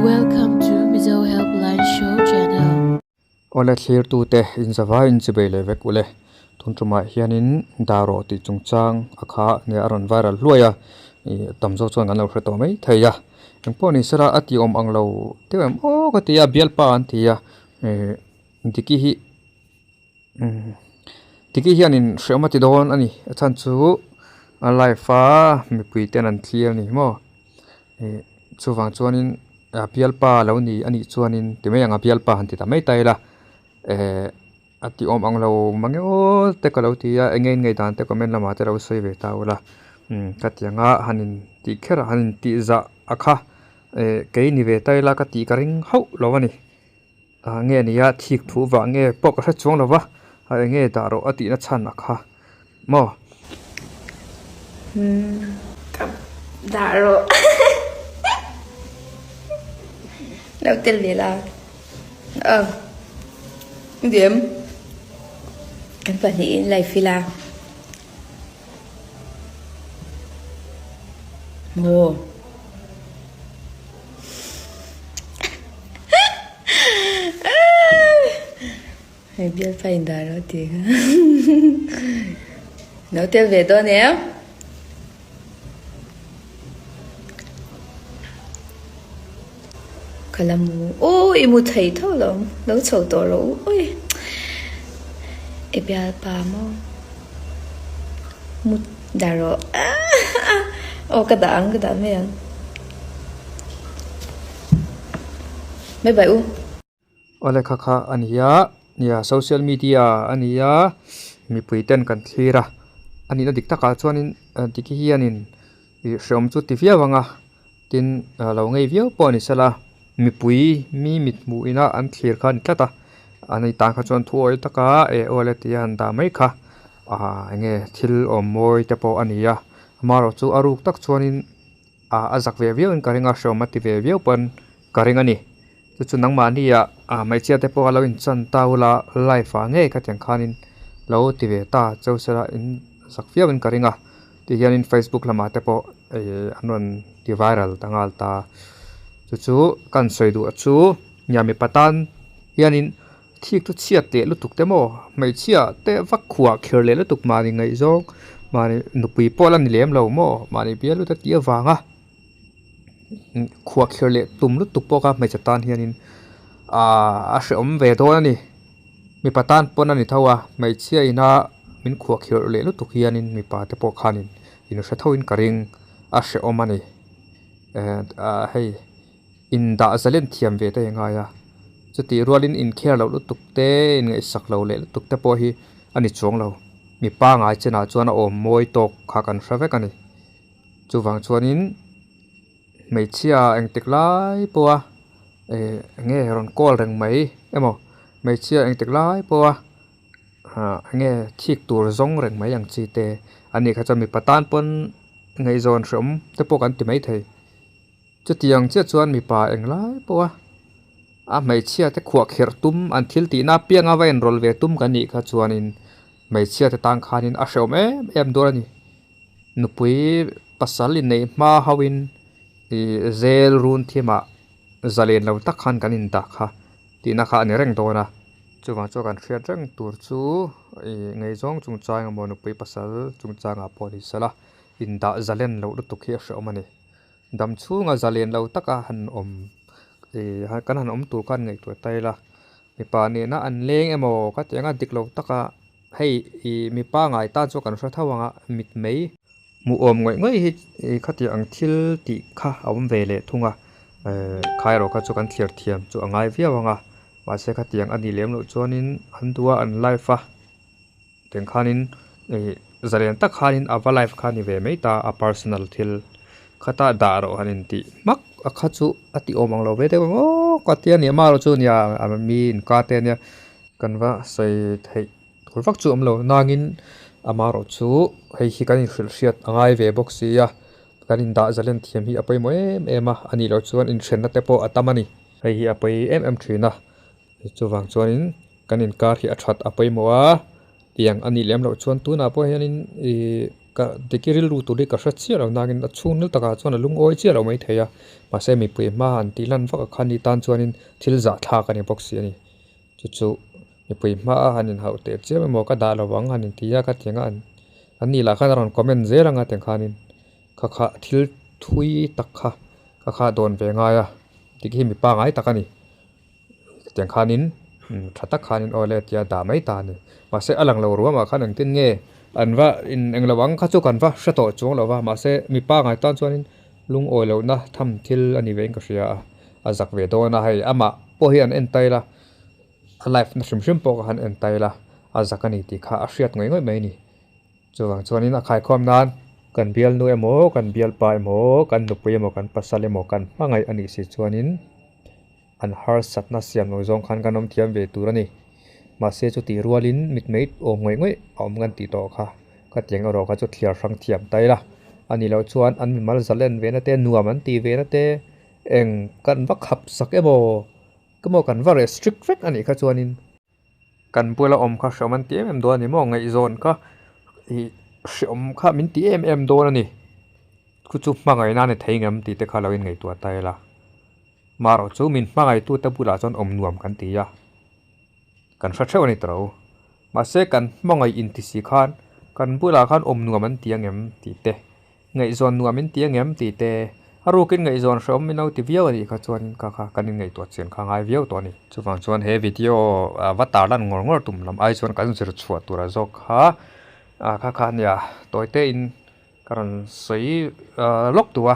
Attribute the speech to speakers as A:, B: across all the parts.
A: Welcome to Mizo Helpline Show channel.
B: Awle thlirtute inzavai inchibei leh vek ule. Tun tumah hianin Daro tih chungchang a kha nge a rawn viral hluai a, ih tam zawk chuan kan lo hre tawh mai thei a. Engpawh ni sela a tih awm ang lo deuh em aw ka ti a, bialpa an ti a, ih Diki hi umm Diki hianin hreawm a ti dawn a ni. A chhan chu a live a mipui ten an thlir a ni maw ih chuvang chuanin a bialpa lo ni a nih chuanin ti mai ang a bialpa han ti ta mai ta ila eh a ti awm ang lo mange aw te ka lo ti a eng nge in ngaihdan te comment lamah te lo sawi ve ta ula umm ka ti ang a han in tih kher a han in tih zah a kha eh kei ni ve ta ila ka tih ka ring hauh lo a ni. Ah nge nia thik thu vah nge pawh ka hre chuang lo va, a eng nge dah rawh a tihna chhan a kha maw?
C: Umm ka dah rawh lo tel ve la aw diam kan pahnihin live ila maw. Hei bialpa in dah rawh tih kha lo tel ve dawn em? Ka la mu aw i mu thei tho lo lo chho tawh rawh u ui i bialpa maw mu dah rawh aw ka dah ang ka dah mai ang bye bye u.
B: Aw lehkha kha a ni a nia social media a ni a mipui ten kan thlir a a nihna dik takah chuanin tiki hianin ih hreawm chu ti viau ang a tin lo ngei viau pawh a ni sela mipui mi mit hmuh ina an thlir kha a ni tlat a a ni tan kha chuan thu awih taka eh aw le tia han dah mai kha ah eng nge thil awm mawi te pawh a ni a amaherawhchu a ruk tak chuanin ah a zak ve viau in ka ring a hreawm a ti ve viau pawn ka ring a ni. Chu chu nangmahnia ah hmeichhia te pawh a lo inchan ta ula live ah ngei khatiang khanin lo ti ve ta cheu sela in zak viau in ka ring a ti hianin facebook lamah te pawh ih an rawn ti viral ta nghal ta chu chu kan sawi duh chu nia mipa tan hianin thik chu chhiat leh lutuk te maw hmeichhia te vak khuah kher leh lutuk mahni ngaihzawng mahni nupui pawh la ni lem lo maw mahni bial lut a tih avanga. Khuahkhirh leh tum lutuk pawh kha hmeichhe tan hianin aaa a hrehawm ve dawn a ni. Mipa tan pawn a ni tho a, hmeichhia ina min khuahkhirh leh lutuk hianin mipa te pawh khanin in hre thoin ka ring a hrehawm a ni. Ehh hei indah zalen thiam ve te hi a ngai a, chutih rualin inkher loh lutuk te inngaihsak lo leh lutuk te pawh hi a ni chuang lo. Mipa ngai chenah chuan a awm mawi tawk kha kan hre vek a ni. Chuvang chuanin hmeichhia engtik lai pawha eh enge rawn call reng mai emaw hmeichhia engtik lai pawha ah enge thik tur zawng reng mai ang chi te a nih kha chuan mipa tan pawn ngaihzawn hreawm te pawh kan ti maithei. Chutiang chiah chuan mipa englai pawha a hmeichhia te khuahkherh tum an thil tihna apianga va enrawl ve tum kan nih kha chuanin hmeichhia te tan khanin a hreawm em em dawn a ni. Nupui pasal inneih hma hoin ih zel run thimah zalen lo tak khan kan indah kha tihna kha a ni reng dawn a. Chuvang chuan kan hriat reng tur chu ih ngaihzawng chungchang emaw nupui pasal chungchangah pawh ni sela indah zalen loh lutuk hi a hreawm a ni. Dam chhunga zalen lo taka han awm ih kan han awm tur khan ngaihtuah ta ila mipa nena an leng emaw ka tih anga dik lo taka. Hei ih mi pangai tan chu kan hre tho ang a, mit mai. Hmuh awm ngawih ngawih hi ih khatiang ang thil tih kha a awm ve leh thung a, eh khai erawh kha chu kan thlir thiam chu a ngai viau ang a, mahse khatiang a nih lem loh chuanin an duh a an live a, tiang khanin ih zalen tak khanin a va live kha a ni ve mai ta a personal thil khata dah rawh han intih hmak a kha chu a tih awm ang lo ve deuh ang aw ka tia nia marawh chu nia mi inkar te ania. Kan va sawi theih tur vak chu awm lo nangin amaherawh chu hei hi kan inhrilh hriat a ngai ve bawk si a, kan indah zalen thiam hi a pawimawh em em a, a nih loh chuan inhrenna te pawh a tam a ni. Hei hi a pawi em em thin a, chuvang chuanin kan inkar hi a that a pawimawh a, tiang a nih lem loh chuan tunah pawh hianin ihh. Ka Diki rilru tur hi ka hre chiah lo nakin a chhungnil takah chuan a lungawi chiah lo mai thei a, mahse mipui hma han tih lan vak a khan ni tan chuanin thil zahthlak a ni bawk si a ni. Chu chu mipui hma a han inhauh teh chiam emaw ka dah lo ang han inti a khatiang a an an nih lah khan a rawn comment zel ang a tiang khanin kha kha thil thui tak kha ka kha dawn ve ngai a, Diki hi mi pangai tak a ni. Tiang khanin tha tak khanin aw le tia dah mai ta a ni. Mahse a lang lo ruamah khan engtin nge an va in englo ang kha chu kan va hre tawh chuang lo va, mahse mipa ngai tan chuanin lungawi lohna tham thil a ni vein ka hria a, a zak ve dawn a hei amah pawh hi an en tai la, a life na hrim hrim pawh kha han en tai la, a zak a ni tih kha a hriat ngawih ngawih mai a ni. Chuvang chuanin a khaikhawm nan kan bialnu emaw, kan bialpa emaw, kan nupui emaw, kan pasal emaw kan hmangaih a nih si chuanin, An harsatna siam lo zawng khan kan awm thiam ve tur a ni. Mahse chutih rualin mitmei awm ngawih ngawih a awm kan tih tawh kha. Ka tiang erawh kha chu thliar hrang thiam ta ila. A nih loh chuan an mimal zalen ve na te, nuam an tih ve na te, eng kan va khap sak emaw, emaw kan va restrict vek a nih kha chuanin. Kan bula awm kha hreawm an ti em em dawn a ni maw? Ngaihzawn kha ih hreawm kha min ti em em dawn a ni. Chu chu hmangaihna a ni thei ngem tih te kha lo inngaihtuah ta ila. Marawh chu min hmangaitute bulah chuan awm nuam kan ti a, kan hre theuh a ni tawh. Mahse kan hmangaih inti si khan kan bulah khan awm nuam an ti angem tih te, ngaihzawn nuam in ti angem tih te, a rukin ngaihzawn hreawm min lo ti viau a nih kha chuan ka kha kan inngaihtuah chian kha ngai viau tawh a ni. Chuvang chuan he video va tar lan ngawr ngawr tum lam ai chuan kan zir chhuah tura zawk kha kha kha nia tawi te in ka rawn sawi lawk duh a.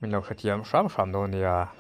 B: Min lo hrethiam hram hram dawn nia.